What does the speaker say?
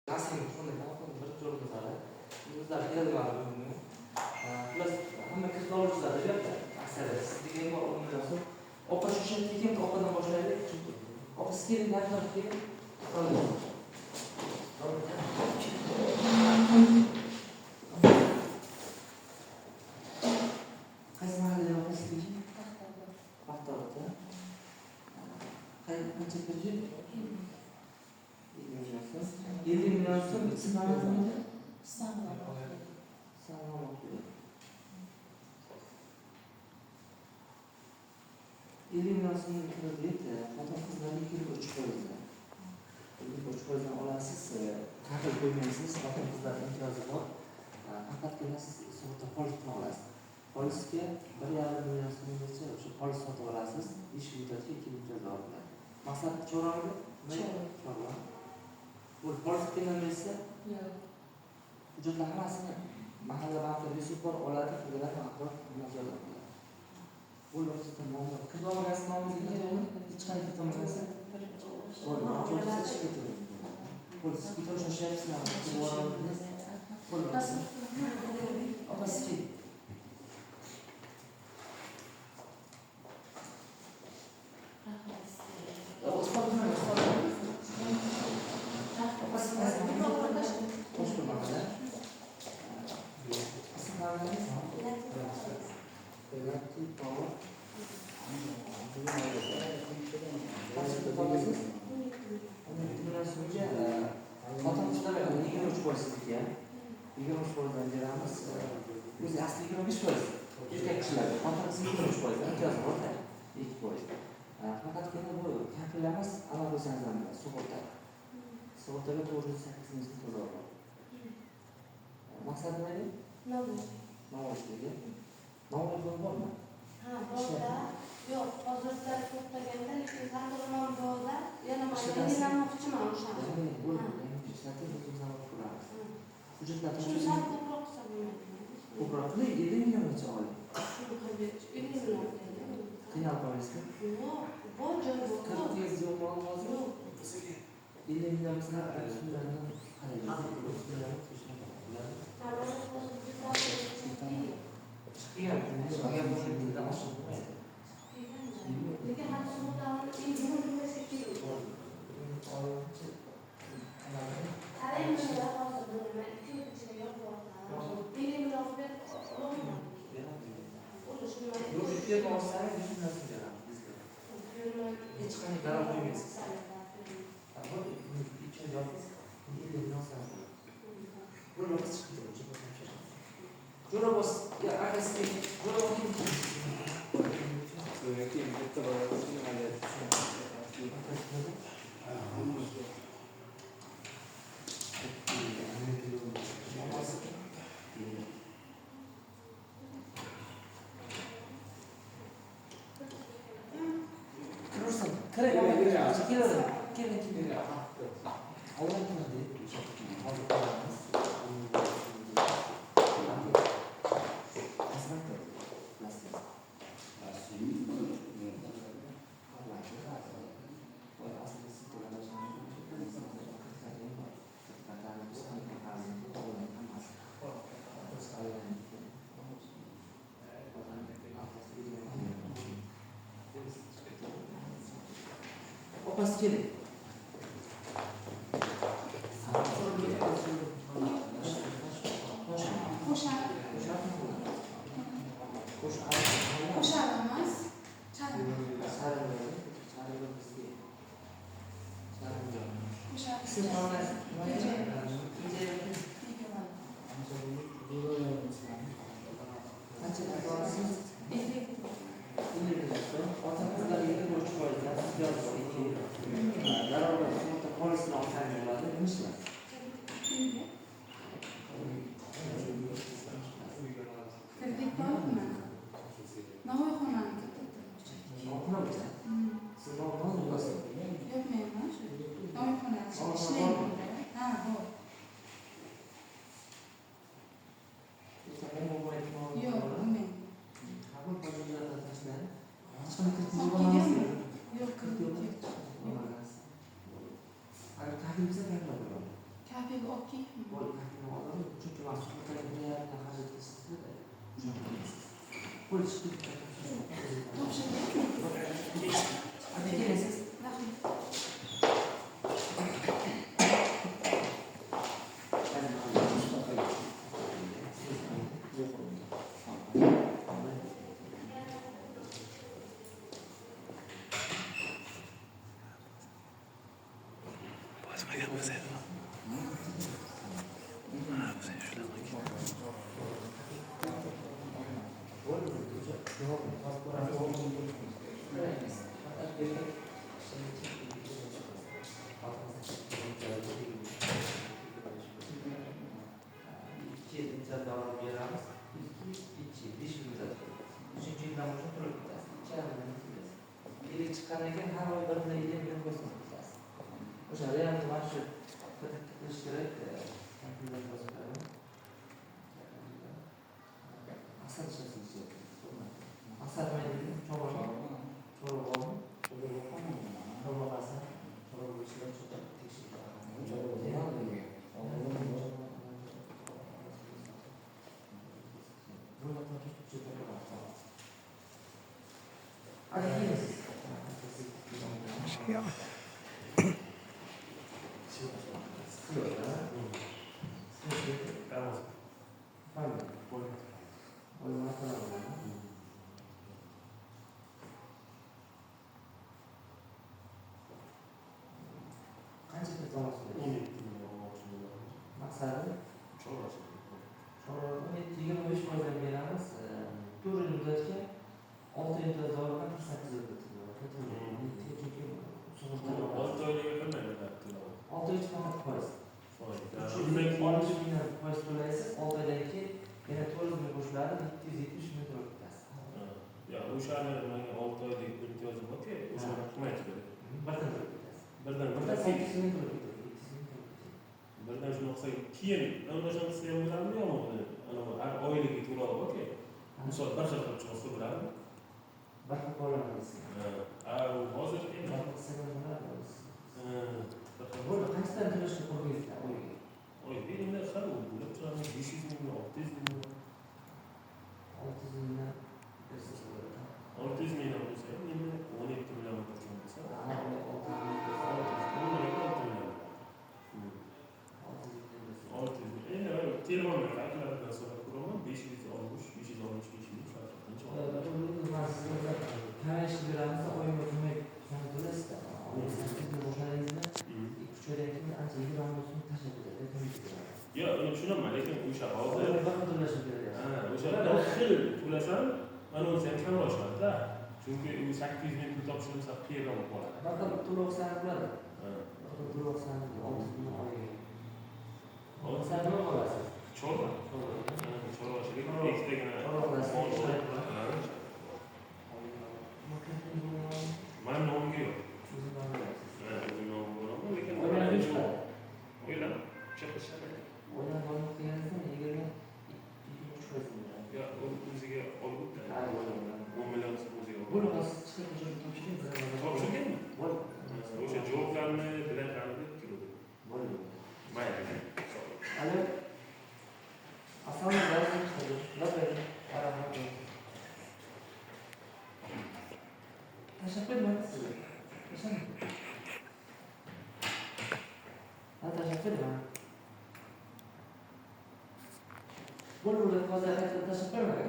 Birinchi o'rinbosari. O'zlari keladi mana bugun. Xullas, hamma kredit oluvchilar bu yerda. Aksariyat siz degan bor 10 million so'm. Opa shoshyapti ekan, opadan boshlaylik. Chunki opa siz keling, yaqinroq keling. Qaysi mahallada opa sizniki? Paxtaobodda. Qancha kredit? 50 million so'm. 50 million so'm siz nima? Sog'lom. 50 million so'mlik kredit xotin-qizlarga 23%. 23%dan olasiz, kafil qo'ymaysiz, xotin-qizlar imtiyozi bor. Faqatgina siz sug'urta polisini olasiz. Polisga 1,5 million so'mgacha o'sha polis sotib olasiz, 5 yil muddatga 2 imtiyoz olinadi. Maqsad Chorog'da? Chorva. Bu polis bersa, Yo'q. hujjatlar hammasini mahalla bankida resurs bor oladi, foydalanib axborot nazorat qiladi. Bu sizda muammo. Kredit olgansiz nomingizga to'g'ri? Hech qanday kredit olmagansiz? Bo'ldi, birinchi chiqib ketadi. Bo'ldi, siz ketaver shoshyapsizlar. Bo'ldi. Opa siz keling. Ustod. Opa siz qaysi mahalla? Qo'shma mahalla. Ism familiyangiz? Latifova. Qancha kredit olasiz? 12 million so'mga xotin-qizlarga 23% sizniki ham. 23%dan beramiz. O'zi asli 25% erkak kishilarga. Xotin-qiz 23% imtiyoz borda. 2%. Faqatgina bu kafil emas, alo qo'ysangiz ham bo'ladi, sug'urta. Sug'urtaga 408 ming so'm to'lov bor. Maqsad nima edi? Navoiydagi. Navoiy bormi? Ha, borda. Yo'q, hozirda to'xtaganda, lekin sardormon borda. Yana man yangilanmoqchiman o'shani. Yangi bo'ldi, yangi ishlatib o'zimiz olib ko'ramiz. Hujjatlar Shuni topshirsak sal ko'proq qilsa bo'lmaydimi? ko'proq qiling, 50 milliongacha oling. Shuni qilib berish, 50 million deydi. Qiynalib qolmaysizmi? Yo'q, bor joy bor. Kreditingiz yo'qmi hozir? Yo'q. 50 million bo'lsa, 30 milliondan qaraymiz. 30 million bo'ladi. Chiqib kelgan, agar bu tildan oshiq bo'lmaydi. Lekin hali sug'urtani endi bugun kerak. Qarang, buni hozir buni man 2 yil ichida yopib yuboraman. 50 million qilib berib ololmayman. O'zi shuni man Yo'q, yerga olsangiz 100 million so'm beramiz bizga. Hech qanday garov qo'ymaysiz. Ikki oy yopasiz, 50 million olsangiz bo'ladi. Bir vaqt chiqib ketadi, Jo'ra bos, ya akasi, jo'ra bos. Keyin bitta bolasi nimaga Kirursin, kiring, kelavering, keling, keling. Alloh deb hozir ko'ramiz. Qaysi bankda bilasiz? Opasi keling. Qo'shamiz. Charim. Qo'shamiz. Qancha olasiz? 50. 50 million so'm. Xotin-qizlarga 23%dan imtiyoz bor, 2. Daromad sug'urta polisini olsangiz bo'ladi. Nima ishlaysiz? Kredit bormi? Navoiyxonani katta. Noxuna bo'lsa. Siz noxuna bo'lasiz. Yo'q, men emas. Navoiyxonani ishlayman. Ha, bor. Yo'q, men. Qabul hujjatlardan tashlang. Hech qanday kreditingiz Olib yo'q emasmi? kelganmi? Yo'q, Kredit kredit yo'q. yo'q. Agar kafil bo'lsa, kafil bo'ladi. Olib kelyapman. Bo'ldi, kafilni olib, chunki man sug'urtaga 1,5 million xarajat qilasiz-da. Bo'ldi, chiqib Topshirganmi? Hadi kelasiz. Rahmat. Bosmagan bo'lsa edi. Beramiz. 2, 5 yil muddat. 3-yildan boshlab to'lab ketasiz. 2,5 million to'laysiz. Ellik chiqqandan keyin har oy 1 million 50 million qo'ysangiz ketasiz. O'sha real mana shu kredit qilish kerak, kompyuter yozib beraman. Asal ishlatish kerak. Asal nima deydi? Chorva. Chorva bormi? Chorva asal. Chorva ishlab chiqib tekshirib. Qancha pul to'lash? Maqsadi? Chorva 25% beramiz. 4 yil muddatga 6 yil davomida 48 yil chunki sug'urta 6 oyga qanday to'lov? 6 oy faqat foiz. Foiz. 3 mingdan foiz to'laysiz, 6 oydan keyin yana 400 ming qo'shiladi, 770 ming to'lab ketasiz. Ya o'shani menga 6 oylik imtiyozi bor-ku, o'shani qilmay turadi. Birdan to'lab ketasiz. Birdan Birdan 800 ming to'lab ketadi, 700 ming to'lab ketadi. Birdan shuni qilsak, keyin ana o'shani qilsa ham bo'ladimi yo'qmi? Ana har oyligi to'lov bor-ku. Misol bir xil qilib chiqsa bo'ladimi? Bir xil bo'laman deysiz. Ha, u hozir bir xil qilsa ham bo'ladi. Bo'ldi, qanchadan to'lashni qo'lingizda oyiga? Oyiga endi har bo'lib turadi 500 ming, 600 ming. 600 mingdan bersa bo'ladi. 600 million bo'lsa ham endi 17 million bo'lgan bo'lsa, 600 ming. 600 ming. Endi telefonda kalkulatordan so'rab ko'raman, 560, 565 ming farq qancha oladi? Kamayishni beramiz, oyga qilmay to'lasizda. Oyga boshladingizmi? 2-3 oydan keyin ancha 20 ming tashlab ketadi, kamayib ketadi. Yo'q, uni tushunaman, lekin o'sha hozir bir xil to'lashim kerak. Ha, o'sha bir xil to'lasam, mana o'zi ham kamroq oshadi-da. Chunki u 800 ming pul topshirilsa qiyinroq bo'lib qoladi. Bir xil to'lov qilsangiz bo'ladi. Bir xil to'lov qilsangiz 600 ming oyiga. Olsa nima qilasiz? Chorva. Chorvachilik ikkitagina chorva qilasiz. Mani nomimga yo'q. O'zim nomimga. Ha, o'zim nomimga bo'laman, lekin o'ylam chiqishadi. O'ylam bormi deganingizda 23% beradi. Yo'q, u o'ziga olib o'tdi. Ha, bo'ladi. 10 million so'm o'ziga olib. Bo'ldi, hozir chiqib topshirgan. Topshirganmi? Bo'ldi. O'sha javoblarni bilan deb keldi. Bo'ldi. Mayli. Alo. Assalomu alaykum. Labbayk. Rahmat. Tashlab qo'ydim sizga. Tashlab. Ha, tashlab qo'ydim. Bo'ldi, hozir qaytib tashlab qo'ymagan.